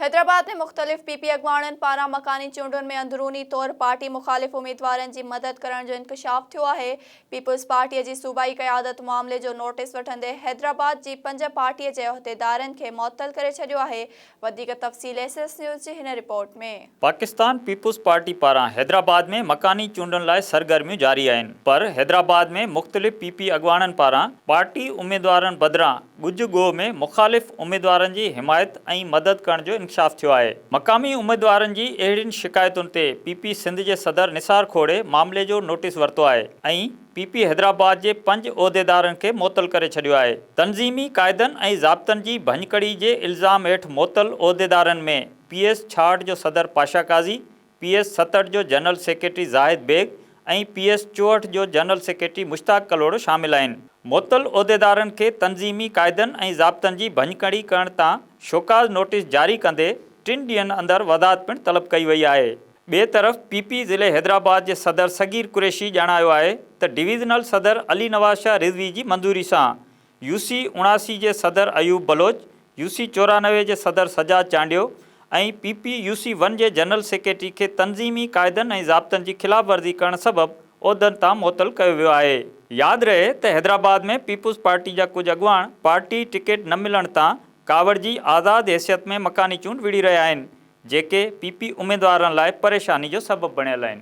حيدرآباد ۾ مختلف P P اڳواڻن پاران مڪاني چونڊن ۾ اندروني طور پارٽي مخالف اميدوارن جي مدد ڪرڻ جو انڪشاف ٿيو آهي. پيپلز پارٽي جي صوبائي قيادت معاملي جو نوٽيس وٺندي حيدرآباد جي پنج پارٽي جي عهديدارن کي معطل ڪري ڇڏيو آهي. وڌيڪ تفصيل ايس ايس نيوز جي هن رپورٽ ۾. پاڪستان پيپلز پارٽي پاران حيدرآباد ۾ مڪاني چونڊن لاء سرگرميون جاري آهن پر حيدرآباد ۾ مختلف پي پي اڳواڻن پاران پارٽي اميدوارن بدران ڳجهه ڳوهه ۾ مخالف اميدوارن جي حمايت ۽ مدد ڪرڻ جو انڪشاف ٿيو آهي. مقامي اميدوارن جي اهڙين شڪايتن تي پي پي سنڌ جي صدر نثار کوڙي معاملي جو نوٽيس ورتو آهي ۽ پي پي حيدرآباد جي پنج عهديدارن کي معطل ڪري ڇڏيو آهي. تنظيمي قاعدن ۽ ضابطن جي ڀڃڪڙي جي الزام هيٺ معطل عهديدارن ۾ پي ايس 66 جو صدر پاشا قاضي، پي ايس 67 جو general secretary Zahid Baig ۽ P S 64 جو جنرل سيڪريٽري مشتاق ڪلهوڙو شامل آهن. معطل عهديدارن کي تنظيمي قاعدن ۽ ضابطن جي ڀڃڪڙي ڪرڻ تان شوڪاز نوٽيس جاري ڪندي ٽن ڏينهن اندر وضاحت پڻ طلب ڪئي وئي آهي. ٻئي طرف پي پي ضلعي حيدرآباد جي صدر صغير قريشي ڄاڻايو آهي ته ڊويزنل صدر علي نواز شاهه رضوي جي منظوري سان يو سي 79 جي صدر ايوب بلوچ، يو سي 94 جي صدر Sajjad Chandio ۽ P P U C one جي جنرل سيڪريٽري کي تنظيمي قاعدن ۽ ضابطن جي خلاف ورزي ڪرڻ سبب عهدن تان معطل ڪيو ويو آهي. ياد رهي ته حيدرآباد ۾ پيپلز پارٽي جا ڪجهه اڳواڻ پارٽي ٽڪيٽ نه ملڻ تان ڪاوڙجي آزاد حيثيت ۾ مڪاني چونڊ وڙهي رهيا آهن، جيڪي پي پي اميدوارن لاء پريشاني جو سبب بڻيل آهن.